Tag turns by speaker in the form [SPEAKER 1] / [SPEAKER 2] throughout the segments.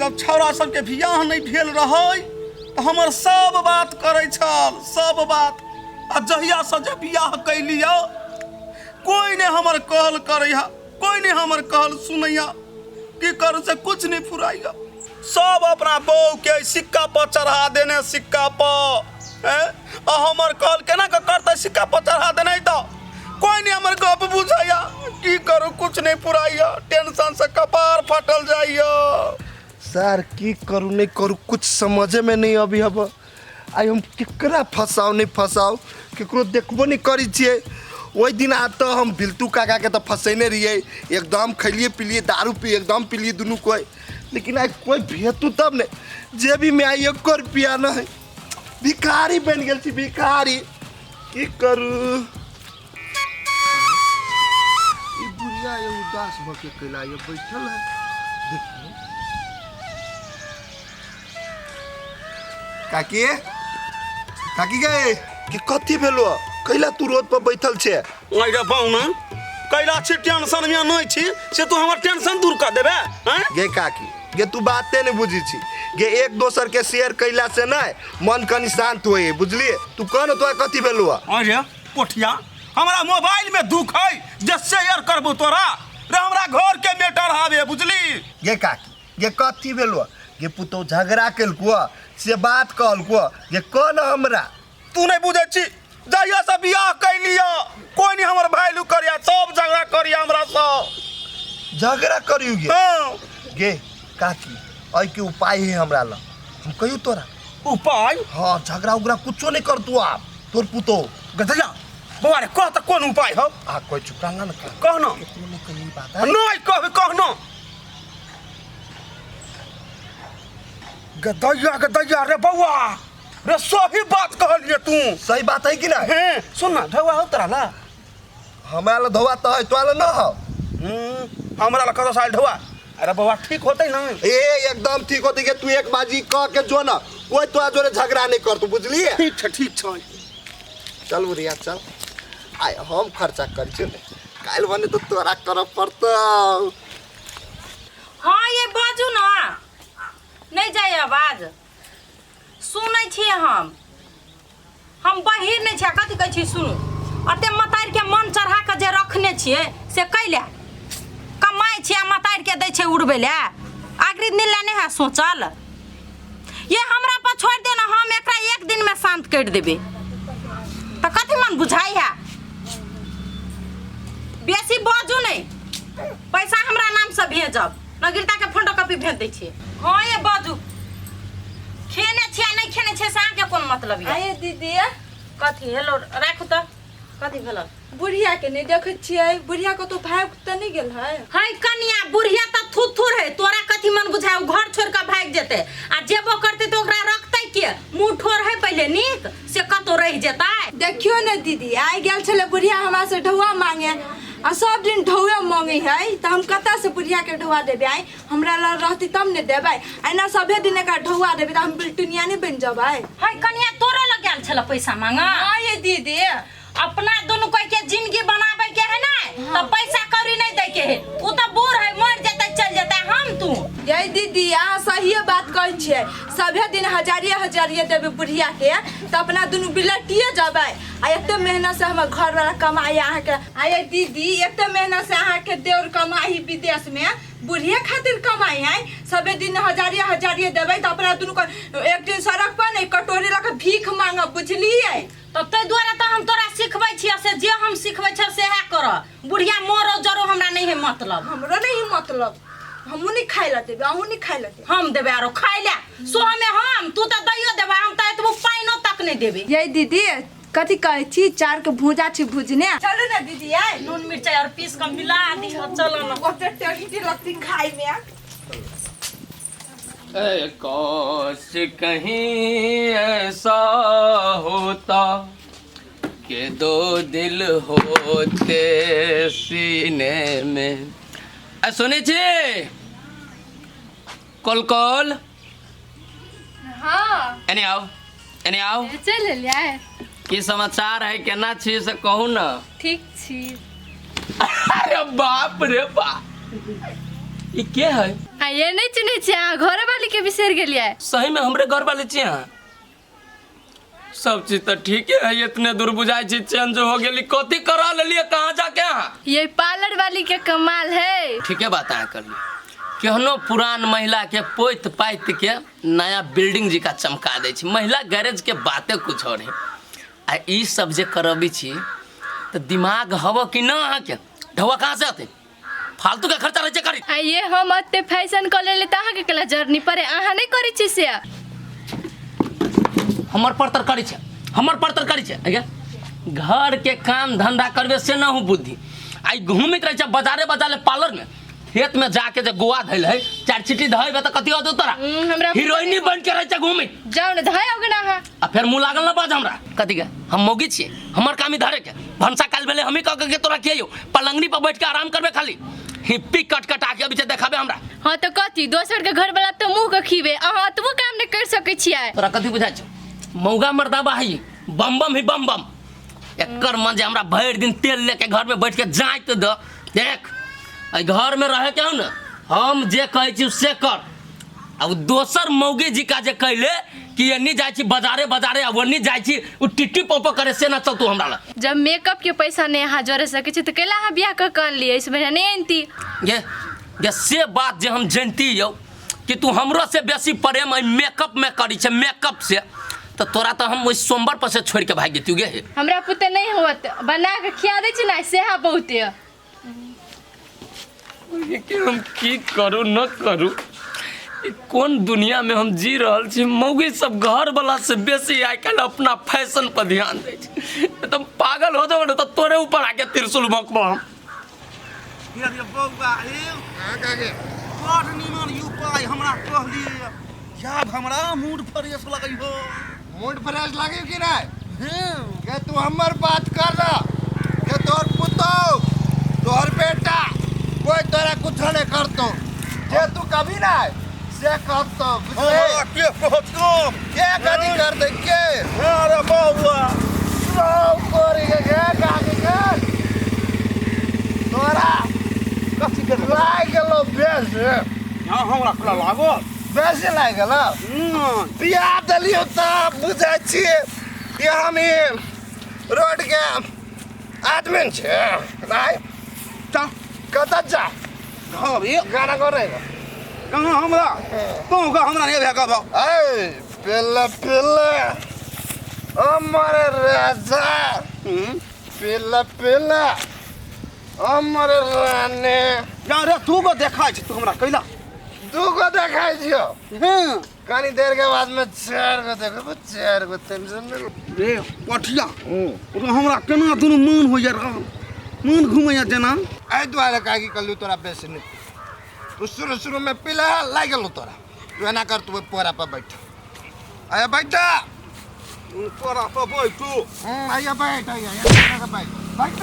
[SPEAKER 1] जब छौड़ा सबके बियाह नहि भेल रहै तऽ हमर सब बात करै छल, सब बात। आ जहियासँ जे बियाह कैलियै, कोइ नहि हमर कहल करैया, कोइ नहि हमर कहल सुनैया। की करू से कुछ नहीं फुराइया। सब अपना बहू के सिक्का पर चढ़ा देने, सिक्का पर हैं? आ हमर कहल केना के करतै सिक्का पर चढ़ा देने तऽ कोई नहीं हमर गप बुझैया। की करू, कुछ नहीं फुराइया, टेंशन से कपार फटल जाइया।
[SPEAKER 2] सर की करू नहीं करू कुछ समझे में नहीं अभी। अब आइ हम केकरा फसाउ नहीं फसाउ, केकरो देखबो नहीं करै छियै। ओहि दिन आ तऽ हम बिल्टू काकाके तऽ फंसेने रहियै, एकदम खैलिए पिलिए, दारू पी एकदम पिलिए दुनू कोइ। लेकिन आइ कोइ भेटू तब ने, जेबीमे आइ एको रुपया नहीं, भिखारी बनि गेल छी भिखारी। की करू? ई बुढ़िया ये उदास भऽ के कैला ये बैठल है, देखियौ। काकी, काकी गे, कि कथी भेलो? कैला तू रोड पर बैठल छे?
[SPEAKER 1] अरे बाउना, कैला छी टेंशन में नहीं छी से तू हमर टेंशन दूर कर देबे हैं?
[SPEAKER 2] गे काकी गे, तू बाते नहीं बुझी छी गे। एक दोसर के शेयर कैला से नहीं मन कनी शांत होए, बुझलिए? तू कह न, तोरा कथी भेलो?
[SPEAKER 1] अरे पोठिया, हमरा मोबाइल में दुख है जे शेयर करबो तोरा रे, हमरा घर के मैटर हावे, बुझली?
[SPEAKER 2] गे काकी गे, कथी भेलो गे? पुतहु झगड़ा केलको से बात कहलको गे, कह न हमरा।
[SPEAKER 1] तू नहीं बुझै छी, जहिया से बियाह कैलिया कोई नहीं हमर वैल्यू करिया, सब झगड़ा करिया हमरा से।
[SPEAKER 2] झगड़ा करियो गे?
[SPEAKER 1] हाँ।
[SPEAKER 2] गे काकी, एहि के उपाय है हमरा लग, हम कहियो तोरा।
[SPEAKER 1] उपाय?
[SPEAKER 2] हाँ, झगड़ा उगड़ा कुछो नहीं कर तू आप तोर पुतोह।
[SPEAKER 1] गधैया बौआ रे, कह तऽ कोन उपाय हौ?
[SPEAKER 2] आ कोई चुका ना न कह।
[SPEAKER 1] कह न।
[SPEAKER 2] केकरो नहीं कही ई बात है।
[SPEAKER 1] नहीं कह, कह न। गदैया गदैया रे बौआ रे, सही बात कहलिए तू।
[SPEAKER 2] सही बात है कि ना?
[SPEAKER 1] हैं, सुन ना, ढौआ हो तोरा ला?
[SPEAKER 2] हमरा ला धोआ तो है, तोरा ला न हो।
[SPEAKER 1] हमरा ला कतो साल ढौआ। अरे बौआ, ठीक होतै ना?
[SPEAKER 2] ए एकदम ठीक होतै के, तू एक बाजी कह के जो ना, कोई तोरा जोरे झगड़ा नहीं कर तू, बुझलिए?
[SPEAKER 1] ठीक छै, ठीक छै।
[SPEAKER 2] चल बुढ़िया चल, आइ हम खर्चा करै छियौ ने, काल्हि भने तऽ तोरा करऽ पड़तौ।
[SPEAKER 3] हाँ ये बाजू ना, नहीं जाय आवाज? सुनै छियै हम बहिर नहि छियै। कथी कहै छी सुनू, अते मतारिके मन चढ़ा कऽ जे रखने छियै से कैले कमाइ छियै आ मतारिके दै छै उड़बै लए? आखिरी दिन लए नहि है सोचल। ये हमरा पर छोड़ि दे ना, हम एकरा एक दिन में शांत कर देबै। तऽ कथी मन बुझाइ है? बेसी बाजू नहि, पैसा हमरा नाम से भेजब, नगिरता के फोटो कॉपी भेज दै छियै। हाँ ये बाजू, खेने छियै नहि खेने छियै से अहाँके कोन मतलब यऽ?
[SPEAKER 4] आये दीदी।
[SPEAKER 3] कथी? हेलो, राखू तऽ। कथी भेल?
[SPEAKER 4] बुढ़िया के नहीं देखै छियै, बुढ़िया कतौ भागि तऽ नहि गेल है?
[SPEAKER 3] है कनिया, बुढ़िया तऽ थुथुर है, तोरा कथी मन बुझाय? ओ घर छोड़ कऽ भागि जेतै आ जेबो करतै तऽ ओकरा रखतै के? मुँह ठोर है पहिले नीक से कतौ रहि जेतै।
[SPEAKER 4] देखियौ ने दीदी, आइ गेल छलै बुढ़िया हमरा से ढौआ मांगे, आ सब दिन ढौए मांगे है, तऽ हम कतऽ से बुढ़िया के ढौआ देबै? आइ हमरा लग रहतै तब ने देबै, एना सभे दिन एकरा ढौआ देबै तऽ हम बिलटुनिया नहि बनि जेबै?
[SPEAKER 3] है कनिया, तोरो लग गेल छलै पैसा मांगा?
[SPEAKER 4] हाँ ये दीदी।
[SPEAKER 3] अपना दुनू कोई के जिंदगी बनावे के है ना, तो पैसा कौड़ी नहीं दे के है। उ तो बूढ़ है, मर जेतै चल जेतै, हम तू।
[SPEAKER 4] ये दीदी, अहाँ सहिए बात कहै छियै। सभे दिन हजारिए हजारिए देबै बुढ़िया के तऽ अपना दुनू बिलटिए जेबै। आ एते मेहनत से हमर घरवाला कमाइ अहाँके, आ ये दीदी, एते मेहनत से अहाँके देवर कमाइ विदेश में, बुढ़िए खातिर कमाइ है? सभे दिन हजारिए हजारिए देबै तऽ अपना दुनू के एक दिन सड़क पर ने कटोरी लऽ कऽ भीख मांगब, बुझलियै?
[SPEAKER 3] तऽ ताहि दुआरे तऽ हम तोरा सिखबै छियै से जे हम सिखबै छियै सएह कर। बुढ़िया मरो जरो हमरा नहीं है मतलब।
[SPEAKER 4] हमरो नहीं है मतलब, हमहूँ नहीं खाइ लए देबै, अहूँ नहीं खाइ लए देबै।
[SPEAKER 3] हम देबै आरो खाइ लए सो हमे हम तू तऽ दैयो देबै, हम तऽ एतबो पानिओ तक नहीं देबै।
[SPEAKER 4] ये दीदी, कथी कहै छी? चार के भूजा छी भुजने, चलू ने दीदी आइ।
[SPEAKER 3] नून मिरचाई और पीस कऽ मिला दिह, चलो न।
[SPEAKER 4] ओते टेस्टी लगती खाइ में।
[SPEAKER 5] ए काश कहीं ऐसा होता कि दो दिल होते सीने में। आ सुनै छी? Call call.
[SPEAKER 6] हाँ।
[SPEAKER 5] एने आओ, एने आओ।
[SPEAKER 6] चलि एलियै।
[SPEAKER 5] की समाचार है, केना छी से कहू न।
[SPEAKER 6] ठीक छी।
[SPEAKER 5] अरे बाप रे बाप, ई के है?
[SPEAKER 6] आ ये नहि चिन्है छियै अहाँ घरवाली के बिसरि गेलियै।
[SPEAKER 5] सही में हमरे घर वाले छी अहाँ। सब चीज तऽ ठीके है, इतने दूर बुझाइ छी चेंज हो गेली, कथी करा लेलियै कहाँ जाके अहाँ?
[SPEAKER 6] ये पार्लर वाली के कमाल है।
[SPEAKER 5] ठीके बात अहाँ करलियै, केहनो पुरान महिला के पोति पाति के नया बिल्डिंग जिका चमका दै छै। महिला गैरेज के बाते कुछ और है। आ ई सब जे करबै छी तऽ दिमाग हव कि ना अहाँके? ढौआ कहाँ से अतै? फालतू के खर्चा रहै छै करी।
[SPEAKER 6] आ ये हम एते फैशन कऽ लेले तऽ अहाँके केला जरनी पड़े, अहाँ नहि करै छी से?
[SPEAKER 5] हमर पर तर करै छै, हमर पर तर करै छै। अगे घर के काम धंधा करबे से न हूँ बुद्धि। आई घूमैत रहै छै बाजारे बाजारे पार्लर में, खेत में जाके जे गोआ धैल है चार चिट्ठी धैबे तऽ कथी होतौ तोरा?
[SPEAKER 6] हमरा
[SPEAKER 5] हीरोइनी बन के रहै छै घूमैत।
[SPEAKER 6] जाउ ने धै आओगे ना अहाँ।
[SPEAKER 5] आ फेर मुँह लागल ना बाज हमरा कथी के हम मौगी छियै, हमर काम ही धरे के भनसा काल भेलै हमही कह के तोरा के यौ पलंगनी पर बैठ के आराम करबे, खाली हिप्पी कट कटा के अभी जे देखाबे हमरा।
[SPEAKER 6] हाँ तो कथी दोसर के घर वाला तो मुँह के खीबे, अहाँ अतबो काम नहीं कर सकै छियै।
[SPEAKER 5] तोरा कथी बुझाइ छौ? मौगा मर्दाबा है बम बम ही बम बम। एकर मन जे हमरा भरि दिन तेल लेके घर में बैठ के जाइत द देख, एहि घर में रहे के हौ ने, हम जे कहै छी से कर। आ उ दोसर मौगी जी का जे कहले कि एन्नी जाइ छी बाजारे बाजारे आ ओन्नी जाइ छी उ टिट्टी पोपो करे से ना चलतू हमरा लग।
[SPEAKER 6] जब मेकअप के पैसा नहीं अहाँ जोड़े सकै छी तऽ कैला अहाँ बियाह कऽ कऽ अनलियै? एहिसँ बढ़िआँ नहि अनती।
[SPEAKER 5] ये ये से बात जे हम जनती यौ कि तू हमरो से बेसी प्रेम एहि मेकअप में करी छै मेकअप से, तऽ तोरा तऽ हम ओहि सोमवार पर से छोड़ि के भागि जैतियौ गे।
[SPEAKER 6] हमरा पुते नहीं होत, बना के खिया दै छी ने सेहा बहुते।
[SPEAKER 5] कि हम की करू न करू, ई कोन दुनिया में हम जी रहल छी? मौगी सब घर वाला से बेसी आइ काल्हि अपना फैशन पर ध्यान दै छै। एकदम पागल हो जाओ ने तऽ तोरे ऊपर आके त्रिशूल भोंकबो हम।
[SPEAKER 1] ये बौआ हे बड़ निमन उपाय हमरा कहली, याद हमरा मूड फ्रेश लगै हो।
[SPEAKER 2] मूड फ्रेश लागे कि नहीं? के तू हमर बात कर रहा के तोर पुतौ तोहर बेटा कोई तोरा कुछ नहीं करतो, जे तू कभी ना से करतो।
[SPEAKER 1] हमरा के कहतो
[SPEAKER 2] के कथी कर दे के?
[SPEAKER 1] अरे बौआ
[SPEAKER 2] सब करी के के काके के तोरा
[SPEAKER 1] कथी कर
[SPEAKER 2] लाग गेलो बेस।
[SPEAKER 1] हाँ हमरा खुला लागल
[SPEAKER 2] बेस लाग गेलो। पिया देलियो तऽ बुझै छियै कि हम ई रोड के आदमी छियै। नहीं
[SPEAKER 1] चल
[SPEAKER 2] कतऽ जा
[SPEAKER 1] घर ये
[SPEAKER 2] गाना करे
[SPEAKER 1] कहाँ हमरा तू का हमरा नहीं भे कब
[SPEAKER 2] ऐ पेला पेला अमर राजा पेला पेला अमर रानी।
[SPEAKER 1] जा रे तू को देखा छै तू हमरा कैला
[SPEAKER 2] दू गो देखाइ छियो।
[SPEAKER 1] हां
[SPEAKER 2] कनी देर के बाद में चार गो देखबो, चार गो टेंशन नहीं।
[SPEAKER 1] रे पठिया ओकरा हमरा केना दुनू मन होइया रे, मन घुमैया जेना।
[SPEAKER 2] एहि दुआरे काकी कहलू तोरा बेसी नहीं, तू शुरू शुरू में पीला लागि गेलौ तोरा। तू एना कर, तू पोरा पर बैठ, आया बैठ
[SPEAKER 1] तोरा पर बैठू।
[SPEAKER 2] आया बैठ, आया आया बैठ बैठ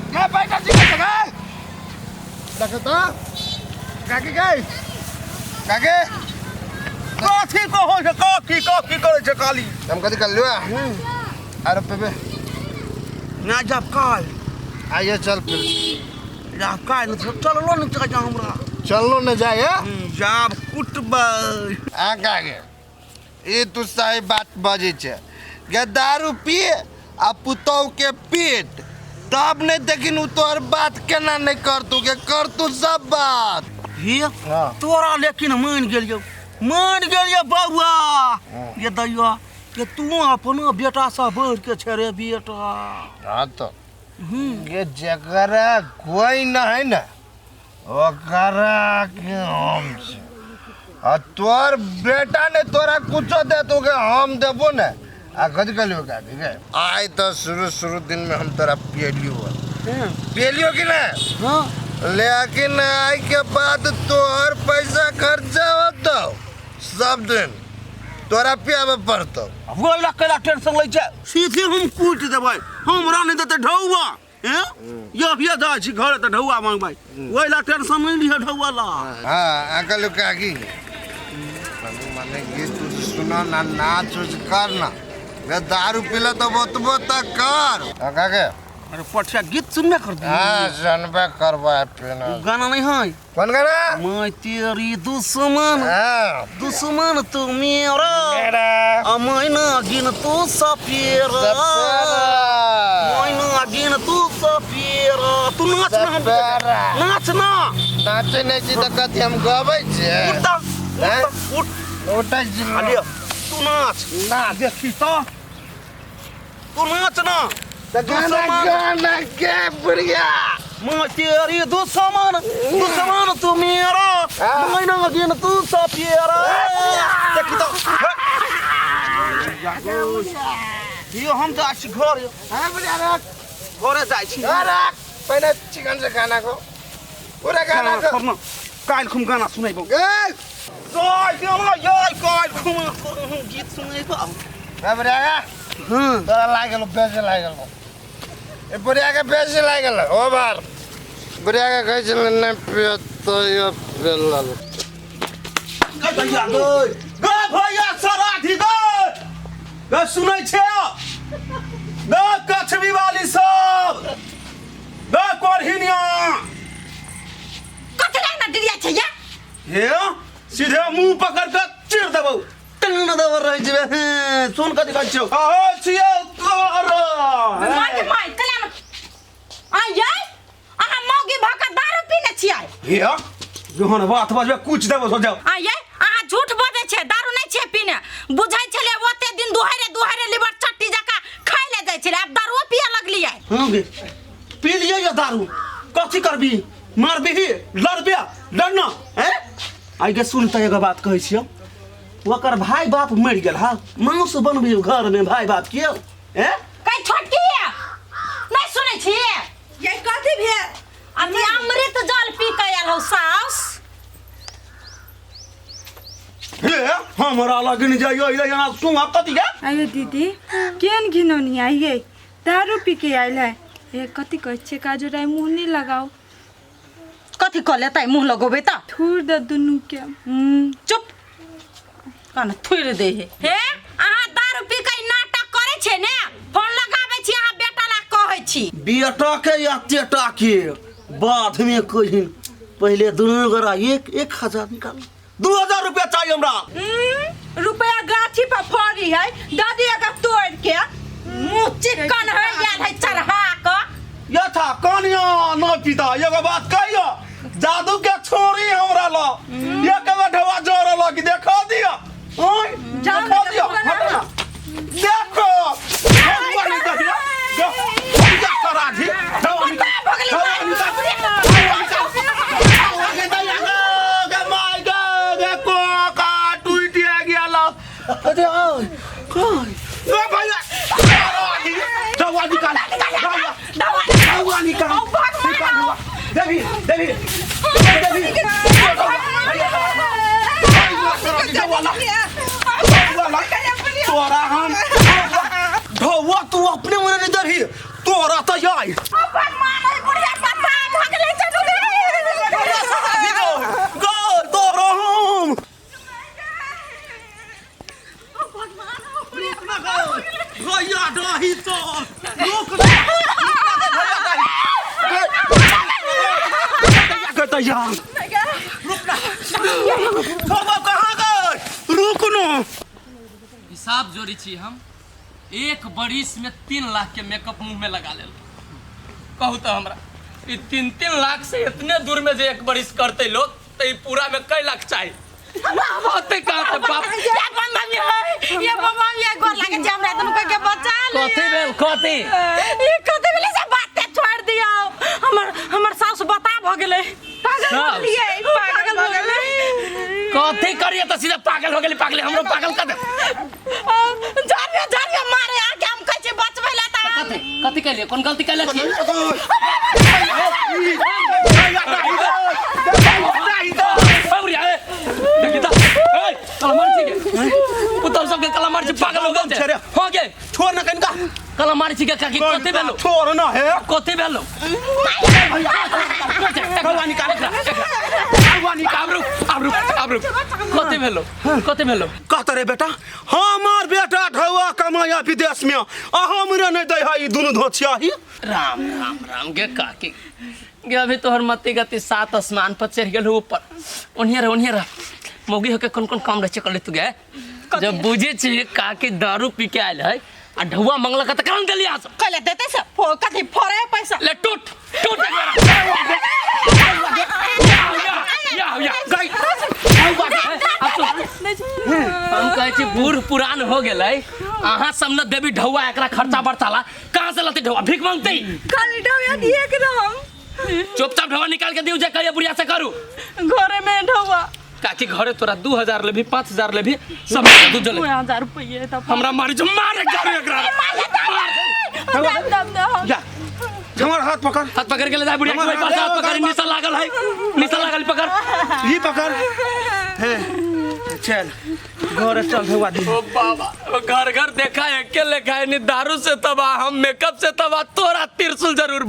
[SPEAKER 2] के बैठ जी के देखो तो काकी गई काकी
[SPEAKER 1] कथी कहै छै कथी कथी करै छै काली?
[SPEAKER 2] हम कथी कर लियो? अरे पेबे
[SPEAKER 1] ना जब काल
[SPEAKER 2] आइए चल फिर
[SPEAKER 1] जब काल चललो नहीं चाहे हमरा।
[SPEAKER 2] चललो न जाए
[SPEAKER 1] जाब कुटबै।
[SPEAKER 2] आ काके ई तू सही बात बजै छै गे, दारू पी आ पुतहु के पीट तब नहीं देखिन उ तोहर बात केना नहीं करतू के करतू सब बात।
[SPEAKER 1] हे तोरा लेकिन मान गेलियौ, मान गेलियौ बौआ। ये दैया ये तू अपना बेटा से बढ़ के छे रे बेटा।
[SPEAKER 2] हाँ तो ये जकरा कोई न है ना ओकरा के हम छे, आ तोर बेटा ने तोरा कुछो दे तू के हम देबो ने। आ कथी कहलियो काकी के? आइ तो शुरू शुरू दिन में हम तोरा पियलियो, पियलियो कि ना?
[SPEAKER 1] हाँ।
[SPEAKER 2] लेकिन आइ के बाद तोहर पैसा खर्चा होतो सब दिन तोरा पियाबे पड़तो।
[SPEAKER 1] ओहि कैला टेंशन लै छै, सीधे हम कूटि देबै, हमरा नहि देतै ढौआ। हैं ये जाइ छी घर तऽ ढौआ मांगबै, ओहि ला टेंशन नहि लिहऽ ढौआ ला।
[SPEAKER 2] हाँ आ कहलियो काकी माने गीत उत सुना ना, नाच उच कर ना, दारू पीला तो ओतबो तक कर। आ काके
[SPEAKER 1] अरे पठिया गीत सुनबे कर दी।
[SPEAKER 2] हाँ सुनबे करबै पीना।
[SPEAKER 1] गाना नहीं है
[SPEAKER 2] कोन गाना?
[SPEAKER 1] मैं तेरी दुश्मन।
[SPEAKER 2] हाँ।
[SPEAKER 1] दुश्मन तू मेरा।
[SPEAKER 2] मेरा।
[SPEAKER 1] आ मैं नागिन तू सपेरा।
[SPEAKER 2] सपेरा।
[SPEAKER 1] मैं नागिन तू सपेरा। तू नाच ना हम।
[SPEAKER 2] सपेरा।
[SPEAKER 1] नाच ना।
[SPEAKER 2] नाचै नहि छी तऽ कथी हम गबै छियै?
[SPEAKER 1] उठ तऽ,
[SPEAKER 2] हैं?
[SPEAKER 1] उठ
[SPEAKER 2] उठै छी।
[SPEAKER 1] आ लिअ तू नाच।
[SPEAKER 2] नाच।
[SPEAKER 1] देखी तऽ तू नाच ना।
[SPEAKER 2] तऽ गाना गाना के बुढ़िया।
[SPEAKER 1] मैं तेरी दुश्मन दुश्मन तू मेरा।
[SPEAKER 2] हाँ।
[SPEAKER 1] मैं नागिन तू सपेरा। देखी तऽ यो हम जाइ छी घर।
[SPEAKER 2] हाँ बुढ़िया रख।
[SPEAKER 1] घरे जाइ छी।
[SPEAKER 2] हाँ, रख। पहिने चिकन से खाना खो। पूरा गाना खो।
[SPEAKER 1] करना काल्हि खुम गाना सुनेबौ।
[SPEAKER 2] ए
[SPEAKER 1] जय काल्हि खुम हम गीत सुनेबौ।
[SPEAKER 2] हाँ बुढ़िया का।
[SPEAKER 1] हँ
[SPEAKER 2] तोरा लागि गेलौ बेसी लागि गेलौ। ए बुढ़िया के बेसी लागि गेलौ ओवर। बुढ़िया के कहै छलै नहि पियत तऽ यो पेलल।
[SPEAKER 1] गै भैया गै गै भैया सराठी गै गै सुनै छै गै कछबी वाली सब गै कोरहिनिया।
[SPEAKER 3] कथी लाग ना डिरिया छै या?
[SPEAKER 1] हे सीधे मुंह पकड़ के चीर देबौ टंग देबौ रहि जेबे। हैं सुन कथी कहै छियौ? कहै छियौ तोरा।
[SPEAKER 3] माय माय कला न आ यै अहाँ मौगी भ के दारू पीने छियै।
[SPEAKER 1] हे जहन बात बजबे कुछ देबौ सोच जाओ।
[SPEAKER 3] आ यै अहाँ झूठ बजै छियै, दारू नहि छियै पीने। बुझै छलियै ओते दिन दुहारे दुहारे लिवर चट्टी जकाँ खाइ ले जाइ छलै, आब दारुओ पिए लगलियै।
[SPEAKER 1] हाँ गे पी लियै या दारू कथी करबी? मारबिही लड़बे लड़ना हैं? आइ गे सुन तऽ एगो बात कहै छियौ, ओकर भाय बाप मरि गेल हा मांस बनबी घर में भाय बाप के हैं?
[SPEAKER 3] कै छोटकी नहि सुनै छियै?
[SPEAKER 4] ये कथी भेल?
[SPEAKER 3] अथी अमृत जल पी के आयल हौ साउस।
[SPEAKER 1] हे हमरा लगन जाइयो इले यहाँ सुना कथी के?
[SPEAKER 4] अरे दीदी केहन घिनौनी आइए दारू पी के आयल है। ए कथी कहै छियै काजो राय मुँह नहि लगाओ।
[SPEAKER 3] कथी कऽ लेतै मुँह लगोबै तऽ?
[SPEAKER 4] थूर दे दुनू के।
[SPEAKER 3] चुप कान थुरि दे हे। हे अहाँ दारू पी के नाटक करै छियै ने? फोन लगाबै छी अहाँ बेटा ला कहै छी।
[SPEAKER 1] बेटा के या तेटा के बाद में कहिन पहले दुनू गोरा एक एक हजार निकाल 2000 रुपया चाहिए हमरा।
[SPEAKER 4] रुपया गाछी पर फड़ी है दादी अगर तोड़ के।
[SPEAKER 3] मुँह चिकन है यार है चढ़ा के।
[SPEAKER 1] यथा कनिया न पिता एगो बात कहियो जादू के छोरी हमरा ल एक गो ढवा जोर ल कि देखा दियो। ओय देखा दियो हट ना देखो भगवान देखियो जा सराठी ढवा निकाल ढवा निकाल ढवा निकाल गे my गे गे कोका टूट गेल। अरे ओय ओय ओ भैया सराठी ढवा निकाल ढवा ढवा निकाल निकाल देवी देवी देवी तोरा हम ढौआ तू अपने मने नहीं दरही तोरा तो याई गो तोरा हम भैया डही तो रुक रुक कहाँ गए? रुक न
[SPEAKER 5] हिसाब जोड़ी छी हम एक बरिस में 3 लाख के मेकअप मुंह में लगा लेल। कहू तो हमरा ई 3-3 लाख से इतने दूर में जे एक बरिस करते लोग तो ई पूरा में कई लाख चाहिए? होते कहाँ से बाप?
[SPEAKER 3] ये बम ये ये बम ये गोर लागे छै हमरा दुनू के बचा ले।
[SPEAKER 5] कथी भेल कथी?
[SPEAKER 3] ई कथी भेलै से बाते छोड़ दियौ। हमर हमर सासु बता भ गेलै।
[SPEAKER 4] पागल
[SPEAKER 5] साउस।
[SPEAKER 4] भऽ गेलियै पागल भऽ गेलै।
[SPEAKER 5] कथी करिए तो सीधा पागल हो गेली पागले हमरो पागल कर दे।
[SPEAKER 3] झाड़िया झाड़िया मारे आके हम कहै छी बचबै ला त
[SPEAKER 5] कथी कथी कैलिए? कोन गलती कैले छी? बाबरी ए देखी त ए कलमार छी के पुतौ सब के कलमार छी पागल हो गेल छै हो गे
[SPEAKER 1] छोड़ ना कनिका
[SPEAKER 5] कलमार छी के काकी कथी भेलो?
[SPEAKER 1] छोड़ ना हे
[SPEAKER 5] कथी भेलो?
[SPEAKER 1] ढौआ निकाल ढौआ निकाल।
[SPEAKER 5] आब रुक आब रुक आब रुक कथी भेलो? कथी भेलो?
[SPEAKER 1] कहते रे बेटा हमार बेटा ढौआ कमा कमाया विदेश में आ हमरे नहीं दै है ई दुनू धोछियाही।
[SPEAKER 5] राम राम राम गे काकी गे, अभी तोहर मति गति सात आसमान पर चढ़ गेल ऊपर। ओनिये रह, ओनिये रह। मौगी होके कोन कोन काम रहे छै कर तू गे? जब बुझे छी काकी दारू पी के आयल है आ ढौआ मंगलक त करन देलिया सब।
[SPEAKER 3] कैले देते से कथी फोड़े पैसा?
[SPEAKER 5] ले टूट टूट एक बेरा। या या या
[SPEAKER 1] गई।
[SPEAKER 5] हम कहै छी बूढ़ पुरान हो गेलै, अहाँ सब न देबी ढौआ, एकरा खर्चा बर्चा ला कहाँ से लतै ढौआ? भीख मांगतै?
[SPEAKER 4] खाली ढौआ दिए के हम।
[SPEAKER 5] चुपचाप ढौआ निकाल के दियौ, जे कहिए बुढ़िया से करू।
[SPEAKER 3] घरे में ढौआ।
[SPEAKER 5] काकी घरे तोरा 2000 लेबी, 5000 लेबी, सब दूध जले।
[SPEAKER 3] 2000 रुपये त
[SPEAKER 5] हमरा मारी जो मारे गाड़ी एकरा।
[SPEAKER 4] दम दम दम।
[SPEAKER 1] जा, हमर हाथ पकड़।
[SPEAKER 5] हाथ पकड़ के ले जा बुढ़िया के, पास हाथ पकड़, निशा लागल है, निशा लागल, पकड़।
[SPEAKER 1] ई पकड़, हे चल घरे चल ढौआ दी।
[SPEAKER 5] ओ बाबा, ओ घर घर देखा है अकेले खाए नहीं, दारू से तबाह, हम मेकअप से तबाह, तोरा त्रिशूल जरूर।